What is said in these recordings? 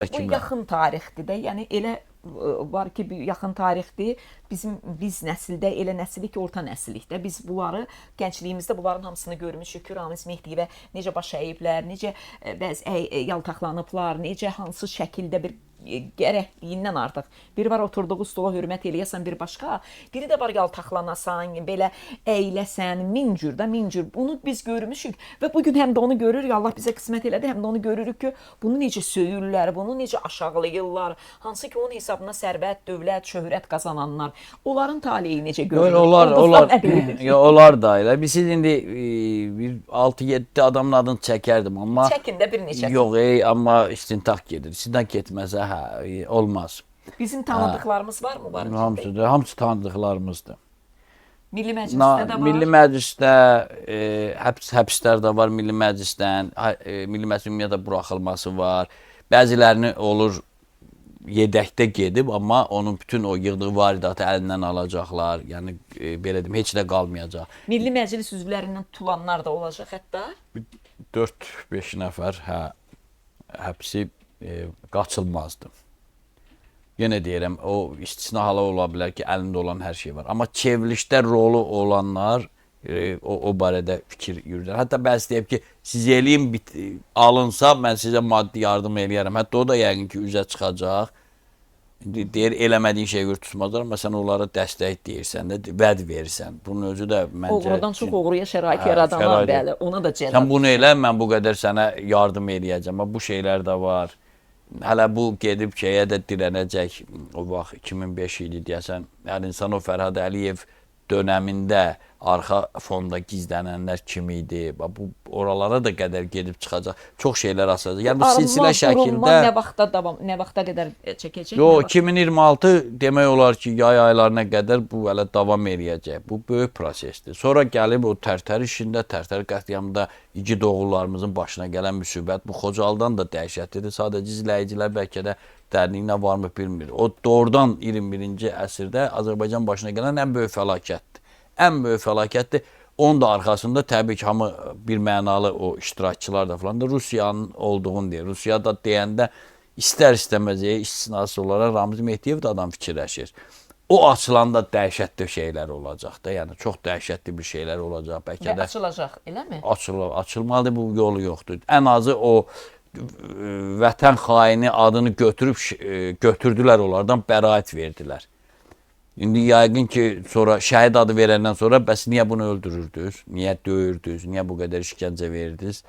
Bu Kimlər? yaxın tarixdir də. Yəni elə var ki, bir yaxın tarixdir. Biz nəsildə elə nəsilik ki, orta nəsilik də. Biz bunları gəncliyimizdə bunların hamısını görmüşük ki, Ramiz Mehdiyevə necə baş əyiblər, necə bəzi yaltaqlanıblar, necə hansı şəkildə bir gərəkliyindən artıq. Bir var oturduğu stola hörmət eləyəsən bir başqa, biri də var yaltaqlanasan, belə əyləsən, min cür də min cür. Bunu biz görmüşük və bu gün həm də onu görürük. Allah bizə qismət elədi, həm də onu görürük ki, bunu necə söyürlər, bunu necə aşağılayırlar. Hansı ki onun hesabına sərvət, dövlət, şöhrət qazananlar, onların taleyi necə görünür? Onlar Ulduzlar nə deyir? ya onlar da elə. Biz indi bir 6-7 adamın adını çəkərdim amma Çəkin də bir neçə. Yox, amma istintaq gedir. İstintaq getməsə hə, olmaz. Bizim tanıdıqlarımız varmı? Var. Hamısı da, hamısı tanıdıqlarımızdır. Milli Məclisdə də var. Milli Məclisdə həbslər də var Milli Məclisdən, Milli Məclisin ümumiyyətlə buraxılması var. Bəzilərini olur yedəkdə gedib, amma onun bütün o yığdığı varidatı əlindən alacaqlar. Yəni belə deyim, heç nə qalmayacaq. Milli Məclis üzvlərindən tutulanlar da olacaq hətta. 4-5 nəfər hə həbsi qaçılmazdı. Yenə deyirəm, o istisna hala ola bilər ki, əlində olan hər şey var. Amma çevrilişdə rolu olanlar o barədə fikir yürüdür. Hətta bəzi deyib ki, siz eləyin alınsa mən sizə maddi yardım eləyərəm. Hətta o da yəqin ki, üzə çıxacaq. İndi deyir eləmədiyin şeyə görə tutmazlar, amma sən onlara dəstək deyirsən də, vəd verirsən. Bunun özü də məncə Oğrudan çox oğruya şərait Hə, yaradanlar, şərait- bəli, ona da cəza. Sən bunu elə, mən bu qədər sənə yardım eləyəcəm. Amma bu şeylər də var. Hələ bu gedib şeyə də dirənəcək. O vaxt 2005 idi deyəsən. Yəni insan o Fərhad Əliyev dönəmində arxa fonda gizlənənlər kim idi? Bax, bu oralara da qədər gedib çıxacaq. Çox şeylər asılacaq. Yəni bu silsilə Arınma, durulma şəkildə nə vaxta davam, nə vaxta qədər çəkəcək? Yo, nə vaxt? 2026 demək olar ki, yay aylarına qədər bu hələ davam eləyəcək. Bu böyük prosesdir. Sonra gəlib o Tərtər işində, Tərtər qətliamında igid oğullarımızın başına gələn müsibət bu Xocalıdan da dəhşətlidir. Sadəcə izləyicilər bəlkə də dərinliyinə varmı bilmir. O doğrudan 21-ci əsrdə Azərbaycan başına gələn ən böyük fəlakətdir. Ən böyük fəlakətdir. Onun da arxasında təbii ki, hamı bir mənalı o iştirakçılar da falan da Rusiyanın olduğunu deyir. Rusiya da deyəndə istər-istəməz istisnasız olaraq Ramiz Mehdiyev də adam fikirləşir. O açılanda dəhşətli şeylər olacaq da, yəni çox dəhşətli bir şeylər olacaq bəlkə Və də. açılacaq, eləmi? Açılmalıdır, bu yolu yoxdur. Ən azı o vətən xaini adını götürüb götürdülər onlardan, bəraət verdilər. İndi yəqin ki, sonra şəhid adı verəndən sonra bəs niyə bunu öldürürdünüz? Niyə döyürdünüz? Niyə bu qədər işgəncə verdiniz?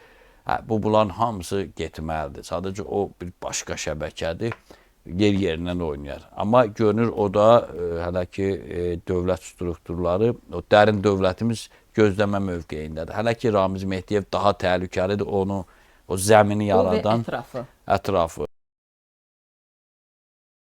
Hə, bunların hamısı getməlidir. Sadəcə o bir başqa şəbəkədir. Yer yerindən oynayar. Amma görünür o da hələ ki dövlət strukturları, o dərin dövlətimiz gözləmə mövqeyindədir. Hələ ki Ramiz Mehdiyev daha təhlükəlidir, onu o zəmini O və yaradan ətrafı. ətrafı.